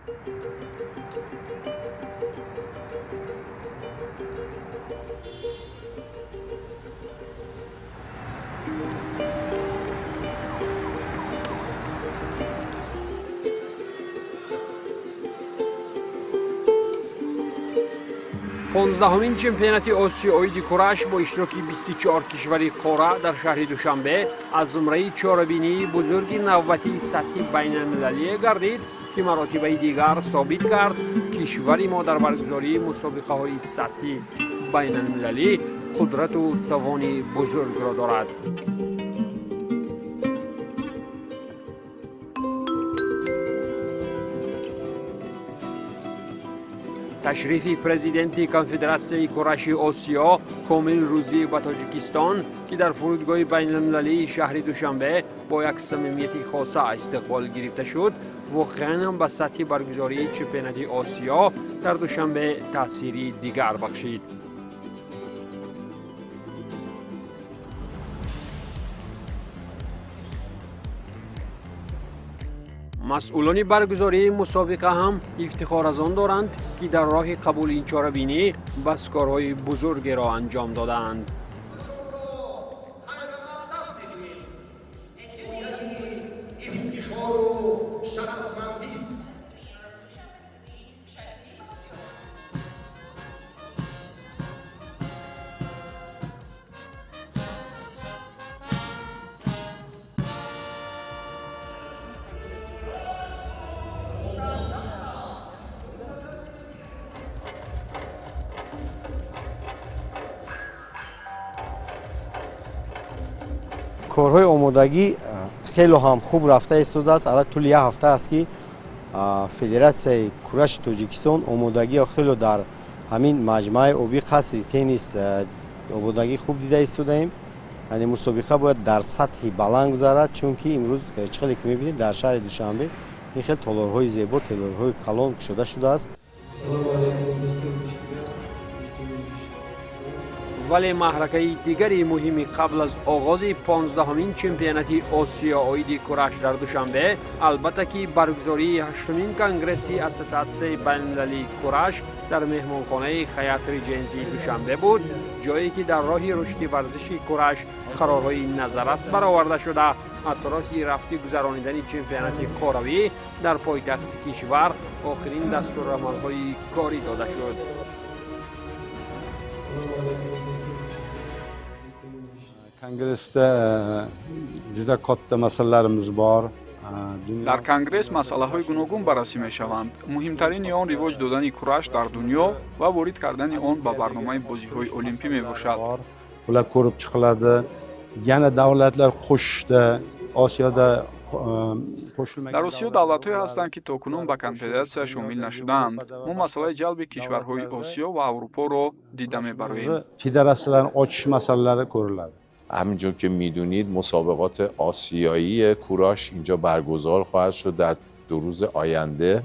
15-умин чемпионати Осиё оиди кураш бо иштироки 24 кишвари қора дар шаҳри Душанбе аз зумраи чорабинии бузурги навбатии сатҳи байналмилалие гардид, ки маротибаи дигар собит кард, кишвари мо дар баргузории мусобиқаҳои сатҳи байналмилалӣ қудрату тавони бузургро дорад. Ташрифи президенти Конфедератсияи кураши Осиё Комил Рӯзиев ба Тоҷикистон, ки дар фурудгоҳи байналмилалии шаҳри Душанбе бо як самимияти хоса истиқбол гирифта шуд, воқеан ҳам ба сатҳи баргузории чемпионати Осиё дар Душанбе таъсири дигар бахшид. Масъулони баргузории мусобиқа ҳам ифтихор аз он доранд, ки дар роҳи қабули ин чорабинӣ бас корҳои бузургеро анҷом додаанд. Корҳои омодагӣ хело ҳам хуб рафта истодааст. Ала тӯли як ҳафта аст, ки Федератсияи кураши Тоҷикистон омодагиро хело дар ҳамин маҷмӯаи обии қасри теннис омодагӣ хуб дида истодаем. Яъне мусобиқа бояд дар сатҳи баланд гузарад, чунки имрӯз, чӣ хеле ки мебинед, дар шаҳри Душанбе ин хел толорҳои зебо, толорҳои калон кушода шудааст. Вале маҳракаи дигари муҳими қабл аз оғози 15-умин чемпионати Осиё оиди кураш дар Душанбе, албатта ки, баргузории ҳаштумин конгресси Ассотсиатсияи байналмилалии кураш дар меҳмонхонаи Хаят Реҷенсии Душанбе буд, ҷое ки дар роҳи рушди варзиши кураш қарорҳои назаррас бароварда шуда, атрофи рафти гузаронидани чемпионати қоравӣ дар пойтахти кишвар охирин дастурамалҳои корӣ дода шуд. Kongressda juda katta masalalarimiz bor. Дар конгресс масъалаҳои гуногун баррасӣ мешаванд. Муҳимтарини он ривоҷ додани кураш дар дунё ва ворид кардани он ба барномаи бозиҳои олимпӣ мебошад. Ular ko'rib chiqiladi. Yana davlatlar qo'shishda, Osiyoda qo'shilmagan. Дар Осиё давлатҳое ҳастанд, ки то кунун ба конфедератсия шомил нашудаанд. Мо масъалаи ҷалби кишварҳои Осиё ва Аврупоро дида мебароем. Federatsiyalarni ochish masalalari ko'riladi. همینجور که میدونید، مسابقات آسیایی کوراش اینجا برگزار خواهد شد در 2 روز آینده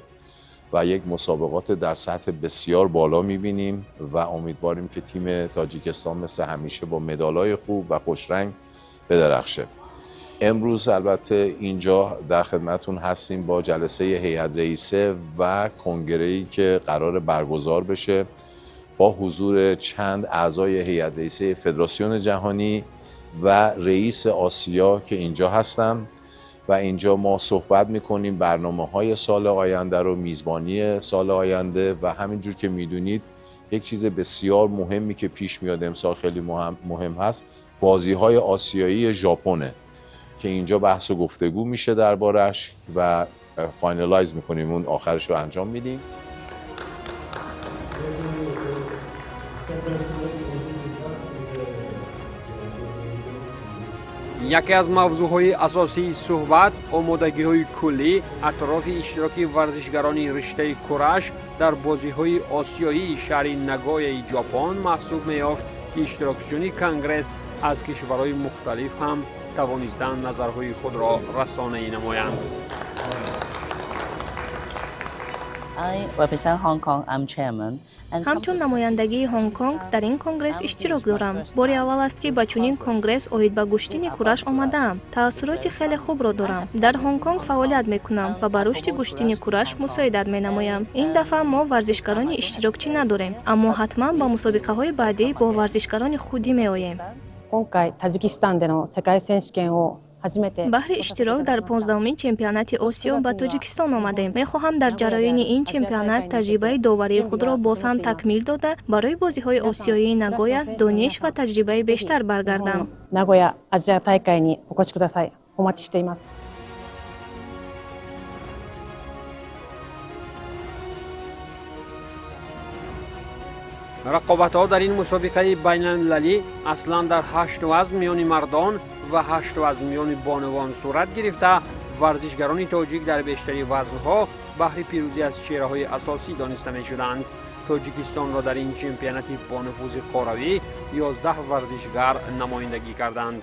و یک مسابقات در سطح بسیار بالا میبینیم و امیدواریم که تیم تاجیکستان مثل همیشه با مدالای خوب و خوشرنگ بدرخشه. امروز البته اینجا در خدمتون هستیم با جلسه هیئت رئیسه و کنگره‌ای که قرار برگزار بشه با حضور چند اعضای هیئت رئیسه فدراسیون جهانی و رئیس آسیا که اینجا هستم و اینجا ما صحبت میکنیم برنامه های سال آینده رو، میزبانی سال آینده. و همینجور که میدونید، یک چیز بسیار مهمی که پیش میاد، امسال خیلی مهم هست، بازی های آسیایی ژاپنه که اینجا بحث و گفتگو میشه دربارش و finalize میکنیم، اون آخرش رو انجام میدیم. Яке аз мавзӯъҳои асосии суҳбат омодагиҳои куллӣ атрофи иштироки варзишгарони риштаи кураш дар бозиҳои осиёии шаҳри Нагояи Ҷопон маҳсуб меёфт, ки иштирокчиёни конгресс аз кишварҳои мухталиф ҳам тавонистанд назарҳои худро расонаӣ намоянд. Ҳамчун намояндагии Ҳонконг дар ин конгресс иштирок дорам. Бори аввал аст, ки ба чунин конгресс оид ба гӯштини кураш омадаам. Таассуроти хеле хубро дорам. Дар Ҳонконг фаъолият мекунам ва ба рушди гӯштини кураш мусоидат менамоям. Ин дафъа мо варзишгарони иштирокчӣ надорем, аммо ҳатман ба мусобиқаҳои баъдӣ бо варзишгарони худӣ меоем. 今回タジキスタンでの世界選手権を Баҳри иштирок дар 15-умин чемпионати Осиё ба Тоҷикистон омадем. Мехоҳам дар ҷараёни ин чемпионат таҷрибаи доварии худро боз ҳам такмил дода, барои бозиҳои осиёии Нагоя дониш ва таҷрибаи бештар баргардам. 名古屋アジア大会にお越しください。お待ちしています。 Рақобатҳо дар ин мусобиқаи байналмилалӣ аслан дар ҳашт вазн миёни мардон ва ҳашт вазн миёни бонувон сурат гирифта, варзишгарони тоҷик дар бештари вазнҳо баҳри пирӯзӣ аз чеҳраҳои асосӣ дониста мешуданд. Тоҷикистонро дар ин чемпионати бонуфузи қоравӣ 11 варзишгар намояндагӣ карданд.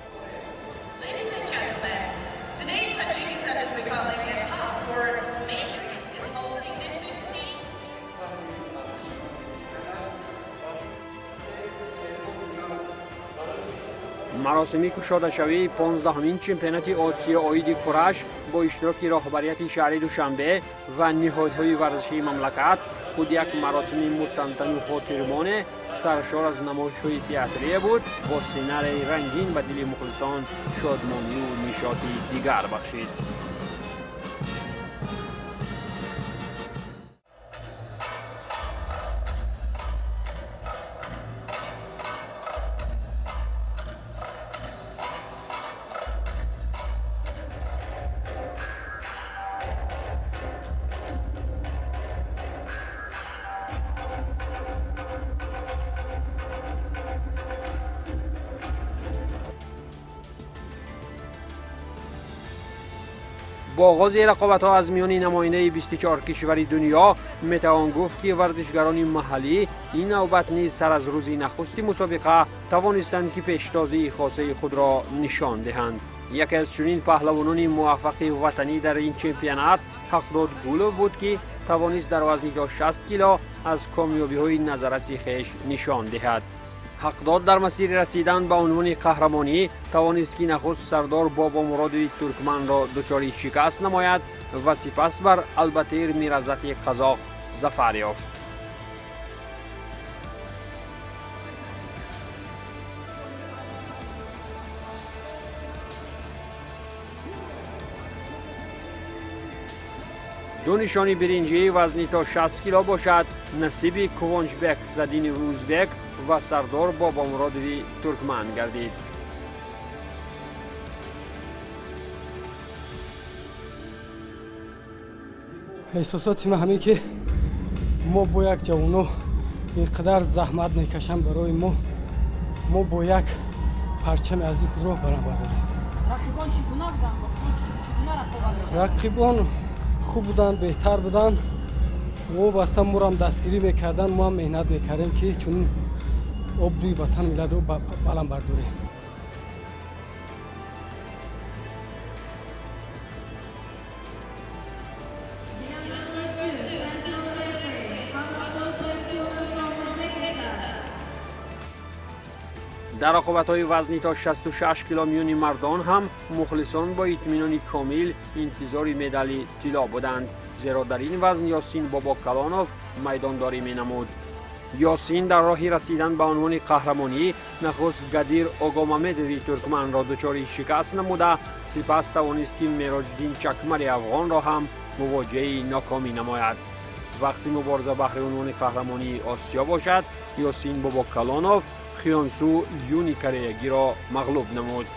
Маросими кушодашавии 15-ҳамин чемпионати Осиё оиди кураш бо иштироки роҳбарияти шаҳри Душанбе ва ниҳодҳои варзишии мамлакат худ як маросими мутантану хотирмоне, саршор аз намоишҳои театрие буд, бо сценарияи рангин ба дили мухлисон шодмонию нишоти дигар бахшид. Бо оғози рақобатҳо аз миёни намояндаи 24 кишвари дунё метавон гуфт, ки варзишгарони маҳаллӣ ин навбат низ сар аз рӯзи нахусти мусобиқа тавонистанд, ки пештозии хосаи худро нишон диҳанд. Яке аз чунин паҳлавонони муваффақи ватанӣ дар ин чемпионат Ҳақдод Гулов буд, ки тавонист дар вазни то 60 кило аз комёбиҳои назарраси хеш нишон диҳад. Ҳақдод дар масири расидан ба унвони қаҳрамонӣ тавонист, ки нахуст Сардор Бобомуродови туркманро дучори шикаст намояд ва сипас бар Албатир Миразати қазоқ зафар ёфт. Ду нишони биринҷӣ вазни то 60 кило бошад насиби Кувончбек Задини узбек ва Сардор Бобомуродови туркман гардид. Эҳсосоти ман ҳамин, ки мо бо як ҷавоно ин қадар заҳмат мекашанд барои мо, мо бо як парчами азизи худро баланд бардорем. Рақибон чӣ гуна буданд? Бо шумо чӣ гуна рақобат мекарданд? Рақибон хуб буданд, беҳтар буданд. Вобаста морам дастгирӣ мекарданд, мо ҳам меҳнат мекардем, ки чунин обрӯи ватану миллатро баланд бардорем. Дар рақобатҳои вазни то 66 кило миёни мардон ҳам мухлисон бо итминони комил интизори медали тилло буданд, зеро дар ин вазн Ёсин Бобокалонов майдондорӣ менамуд. Ёсин дар роҳи расидан ба унвони қаҳрамонӣ нахуст Гадир Огомамедови туркманро дучори шикаст намуда, сипас тавонист, ки Мероҷиддин Чакмари афғонро ҳам мувоҷиҳаи нокомӣ намояд. Вақти мубориза баҳри унвони қаҳрамонии Осиё бошад, Ёсин Бобокалонов Хиёнсу Юни кореягиро мағлуб намуд.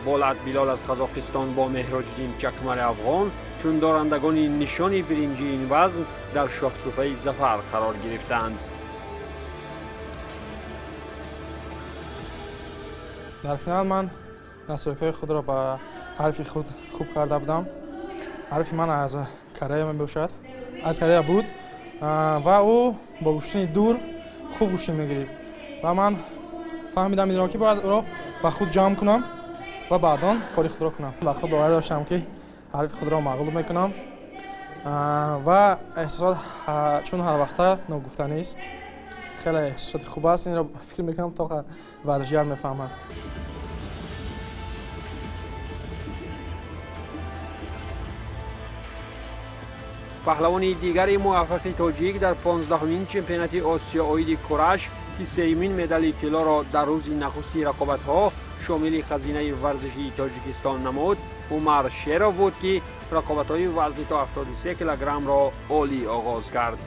Болат Билол аз Қазоқистон бо Меҳроҷиддин Чакмари афғон чун дорандагони нишони биринҷии ин вазн дар шоҳсуфаи зафар қарор гирифтанд. Дар финал ман настройкаи худро ба ҳарфи худ хуб карда будам. Ҳарфи ман аз Корея мебошад, аз Корея буд ва ӯ бо гӯштини дур хуб гӯштин мегирифт ва ман фаҳмидам инро, ки бояд ӯро ба худ ҷамъ кунам ва баъдон кори худро кунам. Ба худ бовар доштам, ки ҳарфи худро мағлуб мекунам. Ва эҳсосот чун ҳар вақта ногуфтанист, хеле эҳсосоти хуб аст. Инро фикр мекунам, то варзишгар мефаҳмад. Паҳлавони дигари муваффақи тоҷик дар 15-умин чемпионати Осиё оиди кураш, ки сеюмин медали тиллоро дар рӯзи нахусти рақобатҳо шомили хазинаи варзишии Тоҷикистон намуд, Умар Шеров буд, ки рақобатҳои вазни то 73 килограммро олӣ оғоз кард.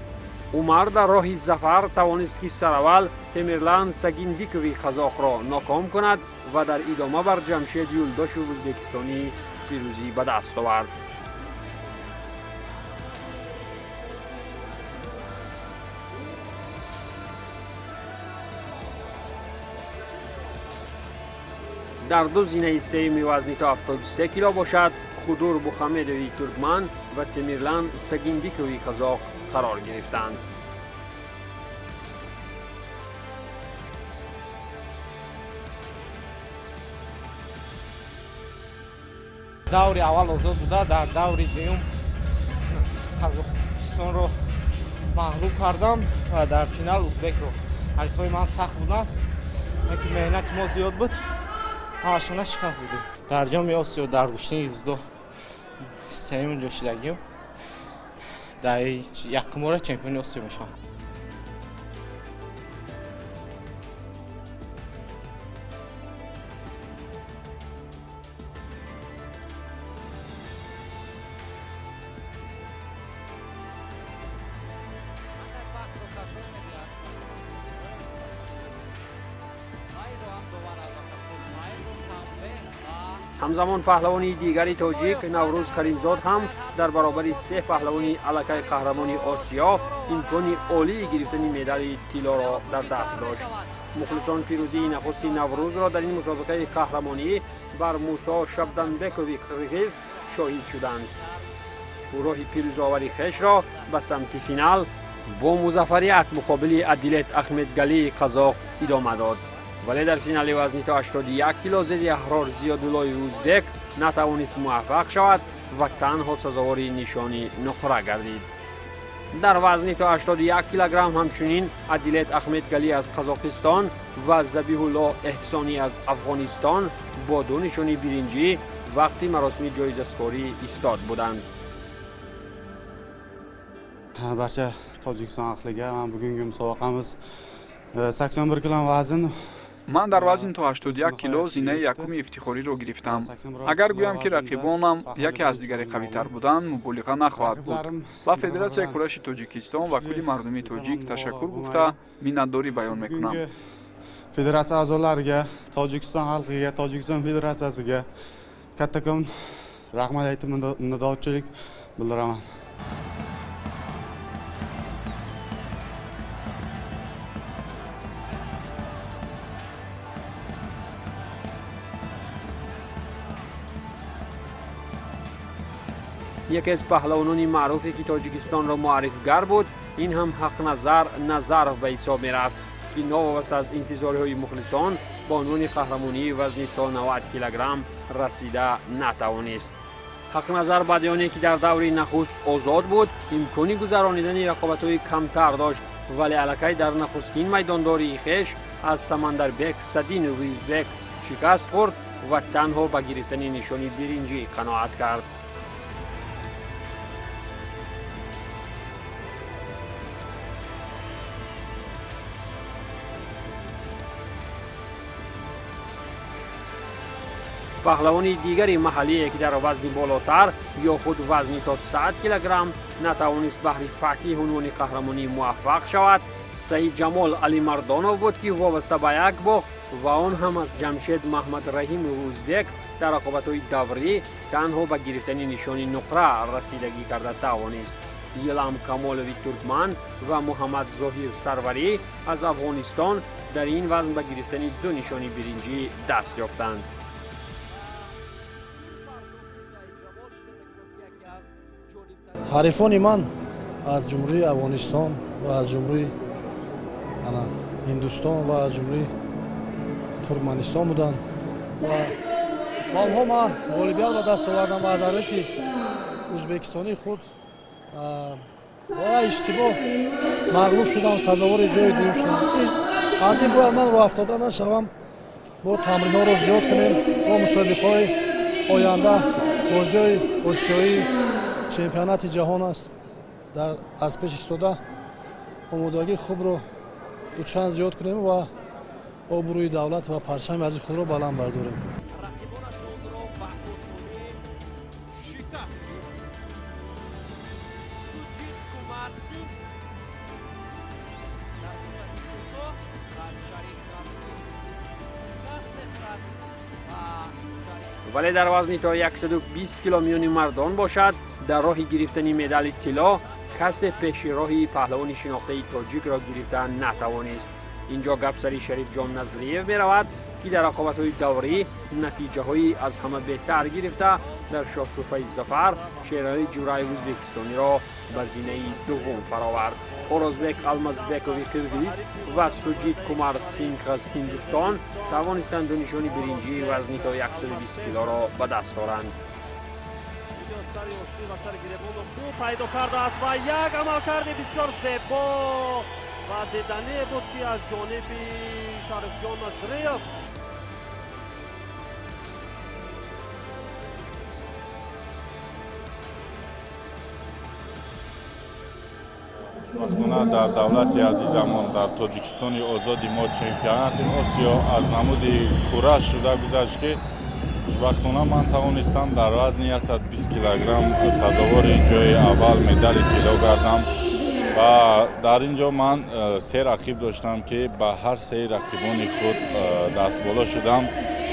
Умар дар роҳи зафар тавонист, ки сараввал Темирлан Сагиндикови қазоқро ноком кунад ва дар идома бар Ҷамшед Юлдошев ӯзбекистонӣ пирӯзӣ ба даст овард. Дар ду зинаи сеюми вазни то 73 кило бошад, Худур Бухамедови туркман ва Темирлан Сагиндикови қазоқ қарор гирифтанд. Даври аввал озод буда, дар даври дуюм Қазоқистонро мағлуб кардам ва дар финал узбекро. Ҳарифҳои ман сахт буданд, лекин меҳнати мо зиёд буд, ҳамашона шикаст додем. Дар Ҷоми Осиё дар гӯштини дзюдо сеюм ҷо шидагим, дар якум бора чемпиони Осиё мешавам. Ҳамзамон паҳлавони дигари тоҷик Наврӯз Каримзод ҳам дар баробари се паҳлавони аллакай қаҳрамони Осиё имкони олии гирифтани медали тиллоро дар даст дошт. Мухлисон пирӯзии нахусти Наврӯзро дар ин мусобиқаи қаҳрамонӣ бар Мусо Шабданбекови қирғиз шоҳид шуданд. Ӯ роҳи пирӯзовари хешро ба самти финал бо музаффарият муқобили Адилет Ахмедгалии қазоқ идома дод, вале дар финали вазни то 81 кило зидди Аҳрор Зиёдуллои узбек натавонист муваффақ шавад ва танҳо сазовори нишони нуқра гардид. Дар вазни то 81 килограмм ҳамчунин Адилет Ахмедгалӣ аз Қазоқистон ва Забиҳулло Эҳсонӣ аз Афғонистон бо ду нишони биринҷӣ вақти маросими ҷоизаспорӣ истод буданд. Barcha Tojikiston ahliga bugungi musobaqamiz 81 kilo vazn. Ман дар вазн то 81 кило зинаи якуми ифтихориро гирифтам. Агар гӯям, ки рақибонам яке аз дигаре қавитар буданд, муболиға нахоҳад буд. Ба Федератсияи кураши Тоҷикистон ва кулли мардуми тоҷик ташаккур гуфта, миннатдорӣ баён мекунам. Federatsiya a'zolariga, Tojikiston xalqiga, Tojikiston federatsiyasiga kattakon rahmat aytib, minnatdorchilik bildiraman. Яке аз паҳлавонони маъруфе, ки Тоҷикистонро муаррифгар буд, ин ҳам Ҳақназар Назаров ба ҳисоб мерафт, ки новобаста аз интизориҳои мухлисон ба унвони қаҳрамонии вазни то 90 килограмм расида натавонист. Ҳақназар баъди оне ки дар даври нахуст озод буд, имкони гузаронидани рақобатҳои камтар дошт, вале аллакай дар нахустин майдондории хеш аз Самандарбек Садинови узбек шикаст хӯрд ва танҳо ба гирифтани нишони биринҷӣ қаноат кард. Паҳлавони дигари маҳаллие, ки дар вазни болотар ё худ вазни то 100 килограмм натавонист баҳри фатҳи унвони қаҳрамонӣ муваффақ шавад, Саидҷамол Алимардонов буд, ки вобаста ба як боғ ва он ҳам аз Ҷамшед Маҳмадраҳимови узбек дар рақобатҳои даврӣ танҳо ба гирифтани нишони нуқра расидагӣ карда тавонист. Илам Камолови туркман ва Муҳаммад Зоҳир Сарварӣ аз Афғонистон дар ин вазн ба гирифтани ду нишони биринҷӣ даст ёфтанд. Ҳарифони ман аз Ҷумҳурии Афғонистон ва аз Ҷумҳурии Ҳиндустон ва аз Ҷумҳурии Туркманистон буданд ва ба онҳо ман ғолибият ба даст овардам ва аз ҳарифи ӯзбекистонии худ Бо иштибоҳ мағлуб шудам, сазовори ҷои дуюм шудам. Аз ин бояд ман роҳафтода нашавам, бо тамринҳоро зиёд кунем, бо мусобиқаҳои оянда, бозиҳои осиёӣ, чемпионати ҷаҳон аст дар аз пеш истода, омодагии хубро дучанд зиёд кунем ва обрӯи давлат ва парчами азизи худро баланд бардорем. Вале дар вазни то 120 кило миёни мардон бошад, дар роҳи гирифтани медали тилло касе пеши роҳи паҳлавони шинохтаи тоҷикро гирифта натавонист. Инҷо гап сари Шарифҷон Назриев меравад, ки дар рақобатҳои даврӣ натиҷаҳои аз ҳама беҳтар гирифта, дар шоҳсуфаи зафар Шералӣ Ҷураев ӯзбекистониро ба зинаи дуввум фаровард. Орозбек Алмазбекови қирғиз ва Суҷид Кумар Синг аз Ҳиндустон тавонистанд ду нишони биринҷии вазни то 120 килоро ба даст оранд. Сари остин ва сари гиребонро хуб пайдо кардааст ва як амалкарди бисёр зебо ва дидание буд, ки аз ҷониби Шарифҷон Насриев. Хушбахтона, дар давлати азизамон, дар Тоҷикистони озоди мо, чемпионати Осиё аз намуди кураш шуда гузашт, ки хушбахтона ман тавонистам дар вазни 120 килограмм сазовори ҷои аввал, медали тилло гардам. Ва дар ин ҷо ман се рақиб доштам, ки ба ҳар сеи рақибони худ дастболо шудам.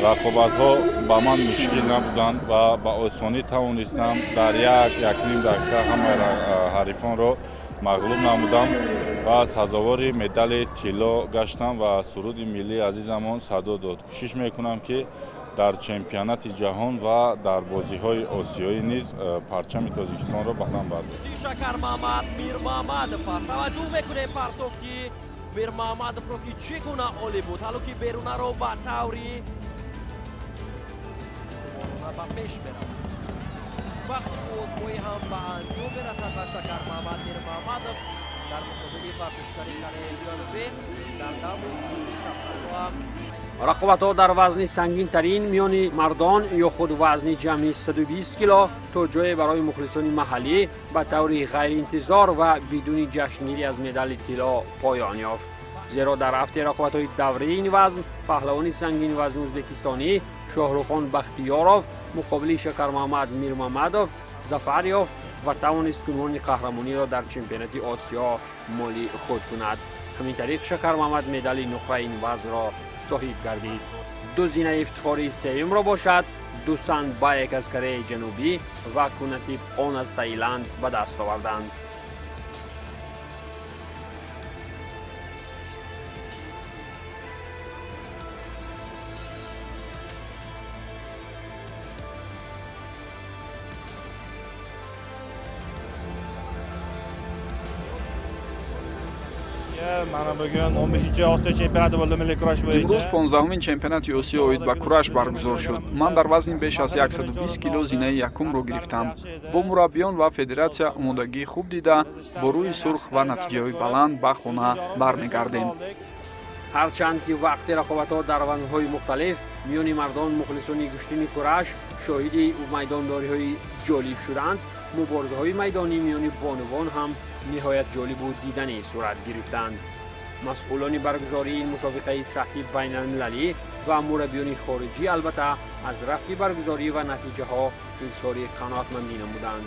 Рақобатҳо ба ман мушкил набуданд ва ба осонӣ тавонистам дар як якним дақиқа ҳамаи ҳарифонро мағлуб намудам ва сазовори медали тилло гаштам ва суруди миллии азизамон садо дод. Кӯшиш мекунам, ки дар чемпионати ҷаҳон ва дар бозиҳои осиёӣ низ парчами Тоҷикистонро баланд бардорам. Шакармамад Мирмамадов аст. Таваҷҷӯҳ мекунем партофти Мирмамадовро, ки чӣ гуна олӣ буд, ҳалу ки берунаро ба таври ба пеш меравад. Вақти озмоӣ ҳам ба анҷом мерасад ва Шакармамад Мирмамадов дар муқобили варзишгари Кореяи Ҷанубӣ дар даври сабтҳо. Рақобатҳо дар вазни сангинтарин миёни мардон ё худ вазни ҷамъи 120 кило то ҷое барои мухлисони маҳаллӣ ба таври ғайриинтизор ва бидуни ҷашнгирӣ аз медали тилло поён ёфт. Зеро дар рафти рақобатҳои даврии ин вазн паҳлавони сангинвазни ӯзбекистонӣ Шоҳруххон Бахтиёров муқобили Шакармамад Мирмамадов зафар ёфт ва тавонист унвони қаҳрамониро дар чемпионати Осиё моли худ кунад. Ҳамин тариқ Шакармамад медали нуқраи ин вазнро соҳиб гардид. Ду зинаи ифтихории сеюмро бошад Дусан Баек аз Кореяи Ҷанубӣ ва Кунатип Он аз Таиланд ба даст оварданд. Mana bugun 15 Osiyo chempionati bo'ldi milliy kurash bo'yicha. Имрӯз 15-умин чемпионати Осиё оид ба кураш баргузор шуд. Ман дар вазни беш аз 120 кило зинаи якумро гирифтам. Бо мураббиён ва федератсия омодагии хуб дида, бо рӯи сурх ва натиҷаҳои баланд ба хона бармегардем. Ҳарчанд ки вақти рақобатҳо дар вазнҳои мухталиф миёни мардон мухлисони гӯштини кураш шоҳиди майдондориҳои ҷолиб шуданд, муборизаҳои майдонӣ миёни бонувон ҳам ниҳоят ҷолибу диданӣ сурат гирифтанд. Масъулони баргузории ин мусобиқаи сатҳи байналмилалӣ ва мураббиёни хориҷӣ албатта аз рафти баргузорӣ ва натиҷаҳо изҳори қаноатмандӣ намуданд.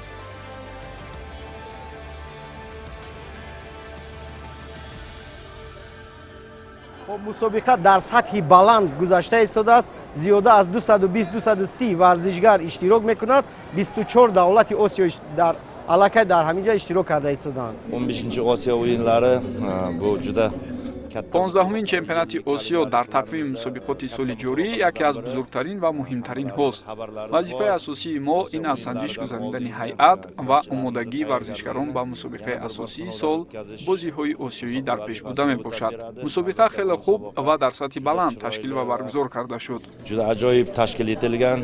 Мусобиқа дар сатҳи баланд гузашта истодааст. Зиёда аз 220-230 варзишгар иштирок мекунад. 24 давлати Осиё дар аллакай дар ҳамин ҷо иштирок карда истоданд. 15 Osiyo o'yinlari bu juda 15-умин чемпионати Осиё дар тақвими мусобиқоти соли ҷорӣ яке аз бузургтарин ва муҳимтаринҳост. Вазифаи асосии мо ин аз санҷиш гузарондани ҳайат ва омодагии варзишгарон ба мусобиқаи асосии сол, бозиҳои осиёӣ дар пеш буда мебошад. Мусобиқа хеле хуб ва дар сатҳи баланд ташкил ва баргузор карда шуд. Juda ajoyib tashkil etilgan.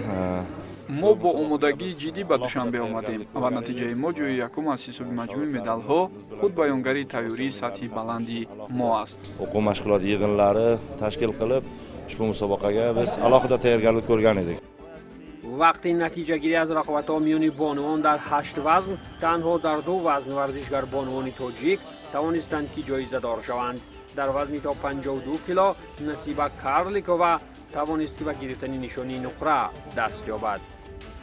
Мо бо омодагии ҷиддӣ ба Душанбе омадем ва натиҷаи мо, ҷои якум аз ҳисоби маҷмӯи медалҳо, худ баёнгари тайёрии сатҳи баланди мо аст. O'quv mashg'ulot yig'inlari tashkil qilib, ushbu musobaqaga biz alohida tayyorgarlik ko'rgan edik. Вақти натиҷагирӣ аз рақобатҳо миёни бонувон дар ҳашт вазн, танҳо дар ду вазн варзишгар бонувони тоҷик тавонистанд, ки ҷоизадор шаванд. Дар вазни то 52 кило Насиба Карликова тавонист, ки ба гирифтани нишони нуқра даст ёбад.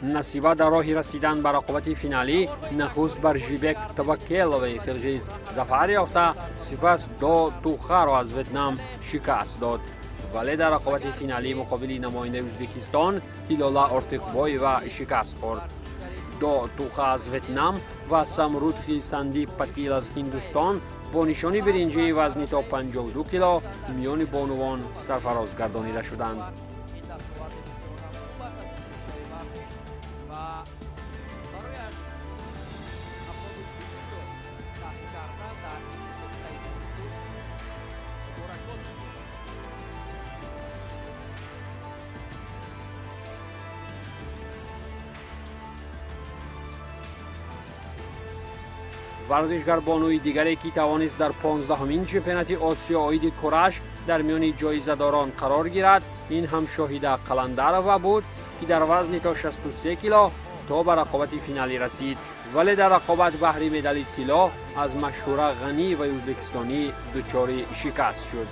Насиба дар роҳи расидан ба рақобати финалӣ нахуст бар Жибек Табакеловаи қирғиз зафар ёфта, сипас До Тухаро аз Ветнам шикаст дод, вале дар рақобати финалӣ муқобили намояндаи Ӯзбекистон Ҳилола Ортиқбоева шикаст хӯрд. До Туха аз Ветнам ва Самрудхи Сандип Патил аз Ҳиндустон бо нишони биринҷии вазни то 52 кило миёни бонувон сарфароз гардонида шуданд. Варзишгар бонуи дигаре, ки тавонист дар 15-ҳамин чемпионати Осиё оиди кураш дар миёни ҷоизадорон қарор гирад, ин ҳам Шоҳида Қаландарова буд, ки дар вазни то 63 кило то ба рақобати финалӣ расид, вале дар рақобат баҳри медали тилло аз Машҳура Ғаниеваи ӯзбекистонӣ дучори шикаст шуд.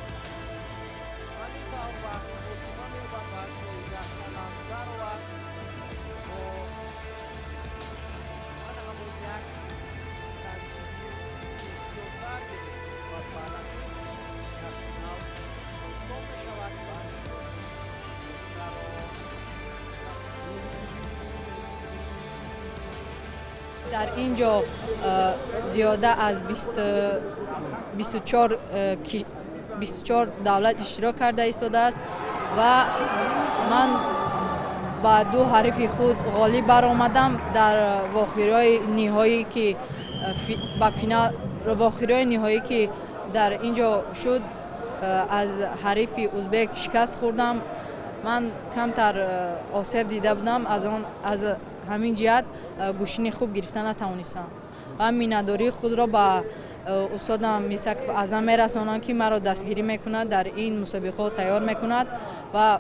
Дар ин ҷо зиёда аз 24 давлат иштирок карда истодааст ва ман ба ду ҳарифи худ ғолиб баромадам. Дар вохириҳои ниҳоӣ, ки ба финал, вохириҳои ниҳоӣ, ки дар ин ҷо шуд, аз ҳарифи узбек шикаст хӯрдам. Ман камтар осеб дида будам, аз он аз ҳамин ҷиҳат гӯштини хуб гирифта натавонистам ва миннатдории худро ба устодам Мисаков Аъзам мерасонам, ки маро дастгирӣ мекунад, дар ин мусобиқаҳо тайёр мекунад, ва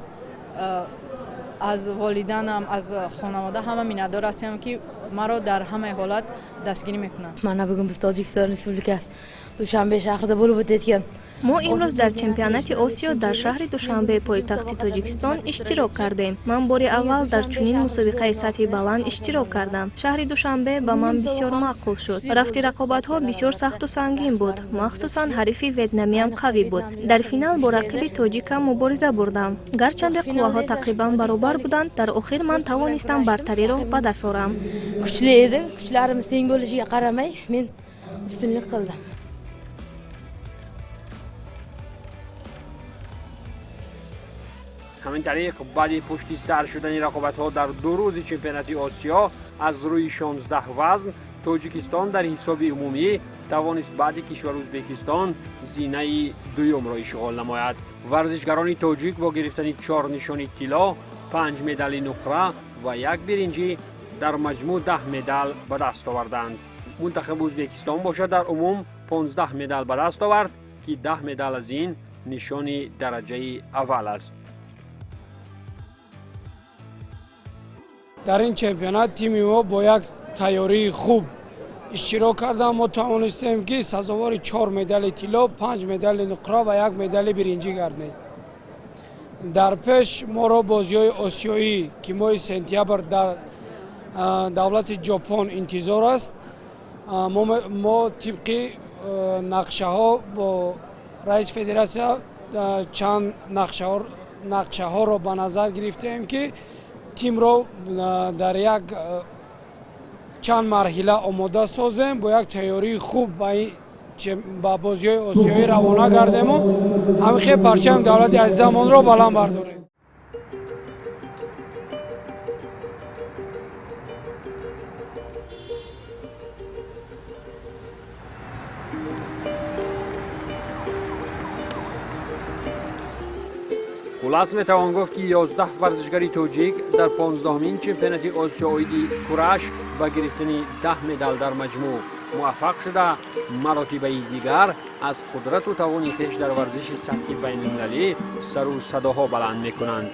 аз волиданам, аз хонавода ҳама миннатдор ҳастам, ки маро дар ҳамаи ҳолат дастгирӣ мекунанд. Mana bugun biz Tojikiston Respublikasi Dushanbe shahrida bo'lib o'tayotgan Мо имрӯз дар чемпионати Осиё дар шаҳри Душанбе, пойтахти Тоҷикистон, иштирок кардем. Ман бори аввал дар чунин мусобиқаи сатҳи баланд иштирок кардам. Шаҳри Душанбе ба ман бисёр маъқул шуд. Рафти рақобатҳо бисёр сахту сангин буд, махсусан ҳарифи ветнамиам қавӣ буд. Дар финал бо рақиби тоҷикам мубориза бурдам. Гарчанде қувваҳо тақрибан баробар буданд, дар охир ман тавонистам бартариро ба даст орам. Kuchli edi. Kuchlarimiz teng bo'lishiga qaramay, men ustunlik qildim. Ҳамин тариқ, баъди пушти сар шудани рақобатҳо дар ду рӯзи чемпионати Осиё аз рӯи 16 вазн, Тоҷикистон дар ҳисоби умумӣ тавонист баъди кишвари Ӯзбекистон зинаи дуюмро ишғол намояд. Варзишгарони тоҷик бо гирифтани чор нишони тилло, панҷ медали нуқра ва як биринҷӣ дар маҷмӯъ 10 медал ба даст оварданд. Мунтахаби Ӯзбекистон бошад, дар умум 15 медал ба даст овард, ки 10 медал аз ин нишони дараҷаи аввал аст. Дар ин чемпионат тими мо бо як тайёрии хуб иштирок кардам. Мо тавонистем, ки сазовори чор медали тилло, панҷ медали нуқра ва як медали биринҷӣ гардем. Дар пеш моро бозиҳои осиёӣ, ки моҳи сентябр дар давлати Ҷопон интизор аст. Мо тибқи нақшаҳо бо раиси федератсия чанд нақшаҳоро ба назар гирифтем, ки тимро дар як чанд марҳила омода созем, бо як тайёрии хуб ба бозиҳои осиёӣ равона гардему ҳамин хел парчами давлати азизамонро баланд бардорем. Хулас, метавон гуфт, ки 11 варзишгари тоҷик дар 15-умин чемпионати Осиё оиди кураш ба гирифтани 10 медал дар маҷмӯъ муваффақ шуда, маротибаи дигар аз қудрату тавони хеш дар варзиши сатҳи байналмилалӣ сару садоҳо баланд мекунанд.